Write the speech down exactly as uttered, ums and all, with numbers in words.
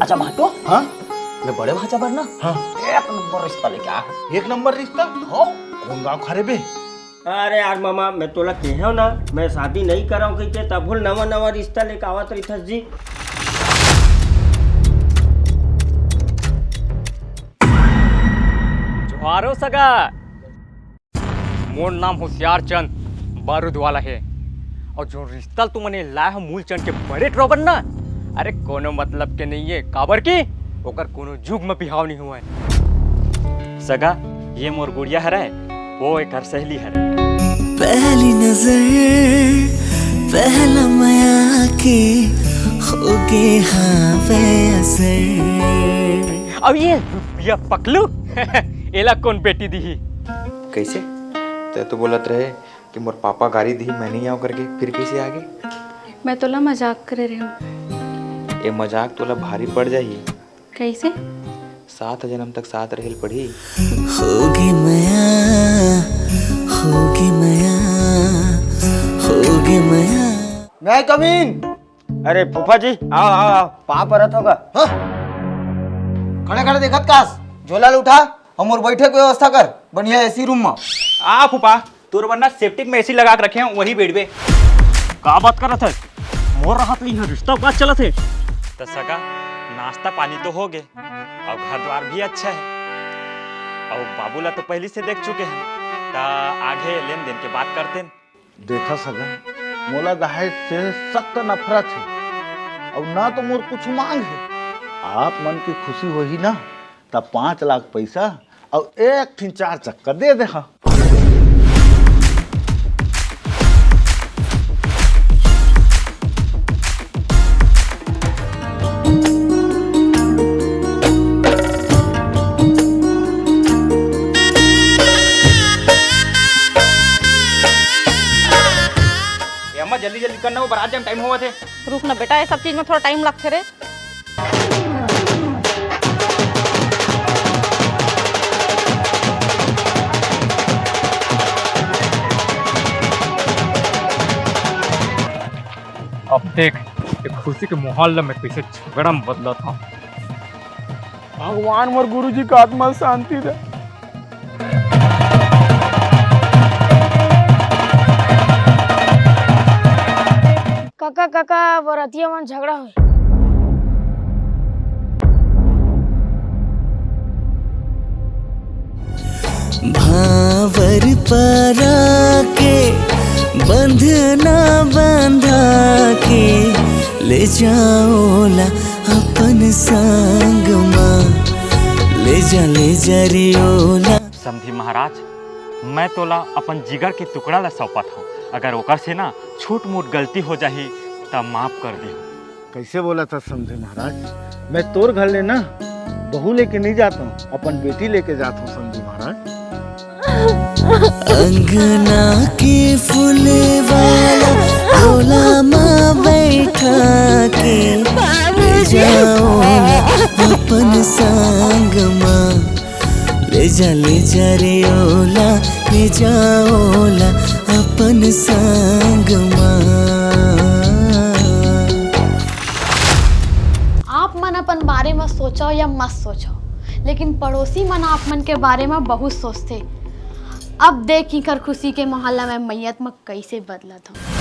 चमाटो? हाँ? मैं बड़े भांचा बर ना, हाँ। एक नंबर रिश्ता लेके आया हूँ। एक नंबर रिश्ता? हो। कौन गाँव खा रे बे? अरे यार मामा, मैं तोला केहेंव ना, मैं शादी नहीं करंव कहिके, तभो ले नवा नवा रिश्ता लेके आवत रहिथस जी। जोहारो सगा। मोर नाम होशियार चंद बारूद वाला हे। अउ जो रिश्ता ल तुमन लाए हो मूलचंद के बड़े ड्राइवर ना, अरे कोनो मतलब के नइये, काबर कि ओकर कोनो जुग म बिहाव नइ होवय। सगा, ये मोर गुड़िया हरय, वो एकर सहेली हरय। पहली नजर, पहला मया के होगे हावे असर। अब ये रुपया पकलू, एला कोन बेटी दिही? कैसे? तै तो बोलत रहे कि मोर पापा गारी दिही, मैं नहीं आऊँ करके, फिर कैसे आ गए? मैं तोला मजाक करे रहे हूँ। ये मजाक तोला भारी पड़ जाही। कैसे? सात जन्म तक साथ रहेल पड़ी। होगे मया, होगे मया, होगे मया। मैं कमीन। अरे फूफा जी, आओ, आओ, आओ। पाँव परत होगा। हाँ? खड़े खड़े देखत कास, झोला ल उठा अउ मोर बैठे के व्यवस्था कर, बढ़िया एसी रूम में। आ फूफा, तोर बर ना सेप्टिक में एसी लगा के रखे हैं, वही बैठबे। का बात करत है? मोर रहत ले इहाँ रिश्ता बात चलत है। त सगा, नाश्ता पानी तो हो गे, अउ घर द्वार भी अच्छा है, अउ बाबू ला तो पहली से देख चुके हैं, त आगे लेन देन के बात करते हैं। देखा सगा, मोला दहेज से सख्त नफरत है, अउ ना तो मोर कुछ मांग है। आप मन की खुशी होही ना, त पाँच लाख पैसा अउ एक ठिन चार चक्का दे दे हा। ए अम्मा, जल्दी जल्दी करना, वो बारात जाए टाइम होवत हे। रुक ना बेटा, ये सब चीज में थोड़ा टाइम लगथे रे। अब देख, ये खुशी के माहौल ला मैं कैसे झगड़ा में बदलत हूँ। भगवान मोर गुरुजी का आत्मा शांति दे। कका, कका, बरतिया मन झगड़ा होय। भांवर परा के बंधना बंधा के ले जाओ ला अपन संग मा, ले जा, ले जा रे ओला। समधी महाराज, मैं तोला अपन जिगर के टुकड़ा ला सौंपत हूँ। अगर ओकर से ना छोट मोट गलती हो जाही, त माफ कर दे। कैसे बोलत हस समधी महाराज? मैं तोर घर ले ना बहू लेके नहीं जात हूँ, अपन बेटी लेके जात हूँ समधी महाराज। अंगना के फूल वाला डोला मा बैठा के ले जाओ अपन संग मा, ले जा, ले जा रे ओला, ले जा ओला अपन संग मा। आप मन अपन बारे म सोचव या मत सोचव, लेकिन पड़ोसी मन आप मन के बारे म बहुत सोचथे। अब देख इकर खुशी के माहौल ल मैं मैयत म कइसे बदलत हूँ।